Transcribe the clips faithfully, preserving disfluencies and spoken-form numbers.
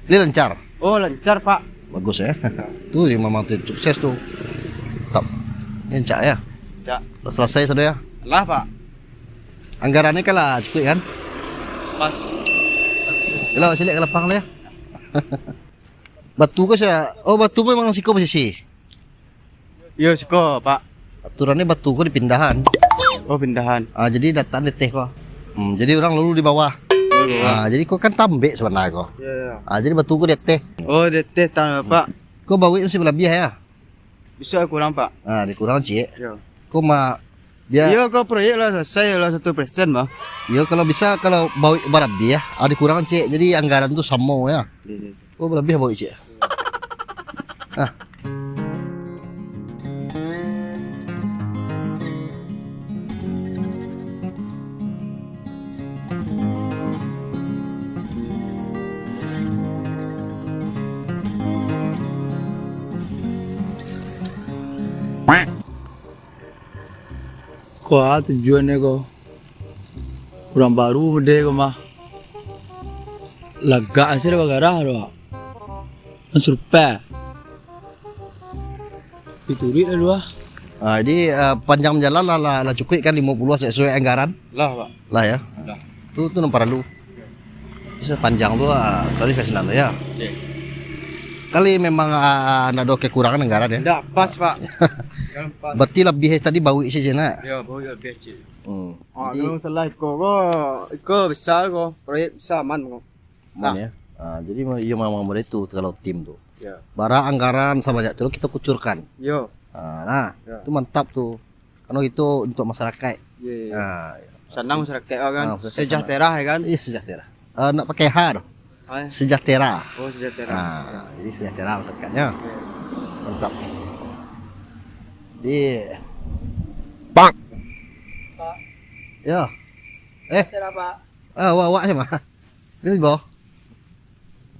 Ini lancar. Oh, lancar, Pak. Bagus, ya. Tu yang memang tim sukses tu. Tap. Ini rancak, ya. Rancak. Lah selesai sudah, ya. Lah, Pak. Anggaran ni kan lah cukup, kan? Pas. Yalah, sini ke lapang lah, ya. Batu ko sia, oh, batu memang siko posisi. Iyo, siko, Pak. Aturannya batu ko dipindahan. Oh, pindahan. Ah, jadi datang di ateh ko. Hmm, jadi orang lalu di bawah. Oh, di bawah. Ah, jadi ko kan tambek sebenarnya ko. Iya, iya. Ah, jadi batu ko di ateh. Oh, di ateh tanah, Pak. Ko bawik mesti balabiah, ya? Bisa kurang, Pak. Ah, dikurang ciek. Iya. Ko ma-, dia. Iya, ko proyek lah selesai lah satu persen, Bang. Iya, kalau bisa, kalau bawik balabiah, ah, dikurang ciek. Jadi anggaran tu samo, ya. Iya, iya. Oh, balabiah bawik ciek. Ah. Ko a tujuannyo ko? Kurang baru mode ko mah. Lagak asa dah bagarah tu, Wak. Kan surupek. Dituruik lalu ah. Ah, jadi, ah, panjang jalan lah, lah, lah cukuik kan limo puluah sesuai anggaran? Lah, Pak. Lah ya? Lah. Tu, tu nan paralu. Bisa panjang tu, ah, tadi ka sinan tu ya? Oke. Kali memang, ah, ah, ndak ado kekurangan anggaran ya? Ndak, pas, Pak. Kan pas. Berarti labiah tadi bawik sajo nak? Ya, bawik labiah ciek. Hmm. Ah, jadi kalau masalah iko ko, iko besar ko, proyek besar aman ko. Aman ya? Ah, jadi ma-, iyo memang model tu kalau tim tu. Ya. Bara anggaran sabanyak tu kita kucurkan. Yo. Ah, nah, ya. Tu mantap tu. Karena itu untuk masyarakat. Iya, iya. Ah, iya. Sanang masyarakat kan. Ah, masyarakat sejahtera sanang. Ya kan? Iya, sejahtera. Eh, nak pakai H tu. Ah, ya. Sejahtera. Oh, sejahtera. Ah, jadi sejahtera masyarakatnya. Iya. Mantap. Di Pak. Ya. Eh. Acara, Pak. Ah, awak, awak siapa? Ini di bawah.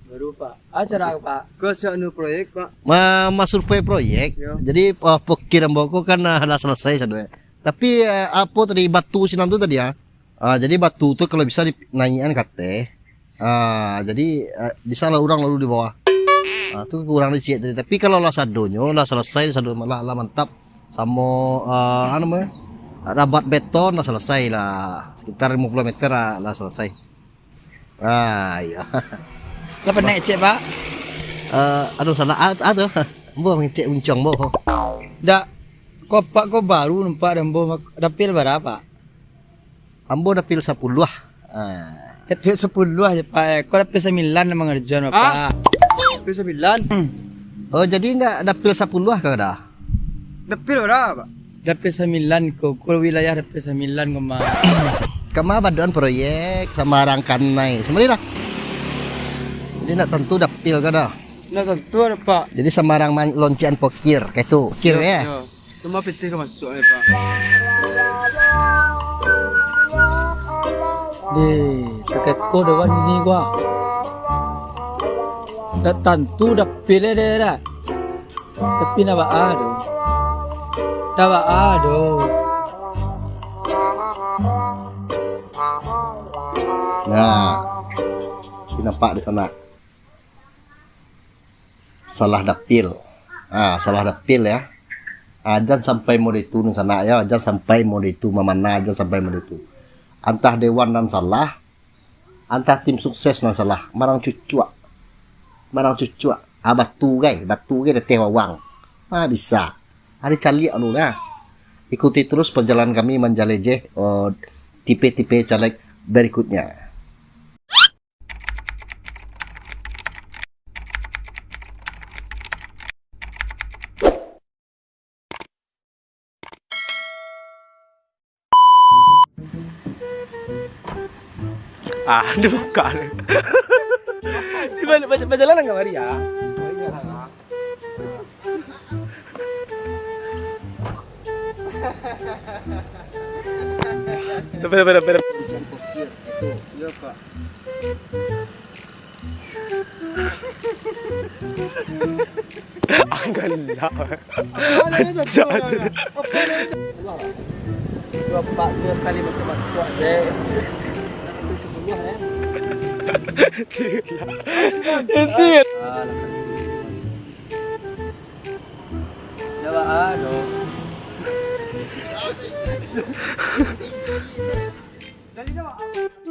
Baru, Pak. Acara apa, Pak? Ke anu proyek, Pak. Ma-, ma survei proyek. Ya. Jadi, ah, pokir ambo ko kan, ah, lah selesai sadonyo. Tapi, ah, apo tadi batu sinan tu tadi, ah? Ah, jadi batu tu kalau bisa dinaiakan ka ateh. Ah, jadi, ah, bisa lah urang lalu di bawah. Ah, tu kurang dicek tadi. Tapi kalau lah sadonyo, lah selesai, sado-, lah, lah mantap. Samo, ah, anu mah, rabat beton lah selesai lah. Sekitar limo puluah meter lah, lah selesai. Ah, iya. Lah pandai cek, Pak? Eh, aduh, salah. Ah, aduh. Ambo mangecek muncang, ambo. Dak, ko Pak ko baru nampak dah ambo mak-, dapil bara, Pak? Ambo dapil sapuluah. Ah. Dapil sapuluah je, Pak. Ko dapil sambilan lah mangarjoan, Pak. Dapil sambilan? Hmm. Oh, jadi ndak dapil sapuluah kau dah? Dapil bara, Pak? Dapil sambilan ko, ko wilayah dapil sambilan ko mah. Kama baduan proyek, sambarang kanai. Samari lah. Jadi ndak tantu dapil ka dah. Ndak tantu ado, Pak. Jadi sambarang man-, loncekan pokir, kayak tu. Pokir, yo, ya? Yo. Cuma pitih ka masuk, ya, Pak. Deh, takeko dewan ini gua. Ndak tantu dapil, deh, dah. Tapi ndak baa doh. Ndak baa doh. Nah, si nampak di sana. Salah dapil. Ah, salah dapil ya. Ah, jan sampai mode itu nan sanak ya, jan sampai mode itu mamanah, jan sampai mode itu. Antah dewan nan salah, antah tim sukses nan salah, marang cucuak. Marang cucuak. Ah, batu gai, batu gai dateh wawang. Ah, bisa. Ari caliak anu nah. Ikuti terus perjalanan kami menjelajah, eh, tipe-tipe caleg berikutnya. Ah, dia buka. Di mana, baca, baca lanang kamari, ya? Dapat, dapat, dapat, dapat. Iya, Pak. Anggalak. Apa dia tak tahu, Anggalak? Apa dia tak tahu? Dua pak dua sekali masuk-masuk, deh. Sepuluh, eh. Gila. Itu ya. Ah, lapan. Jawab, ah, dong. Jadi, jawab.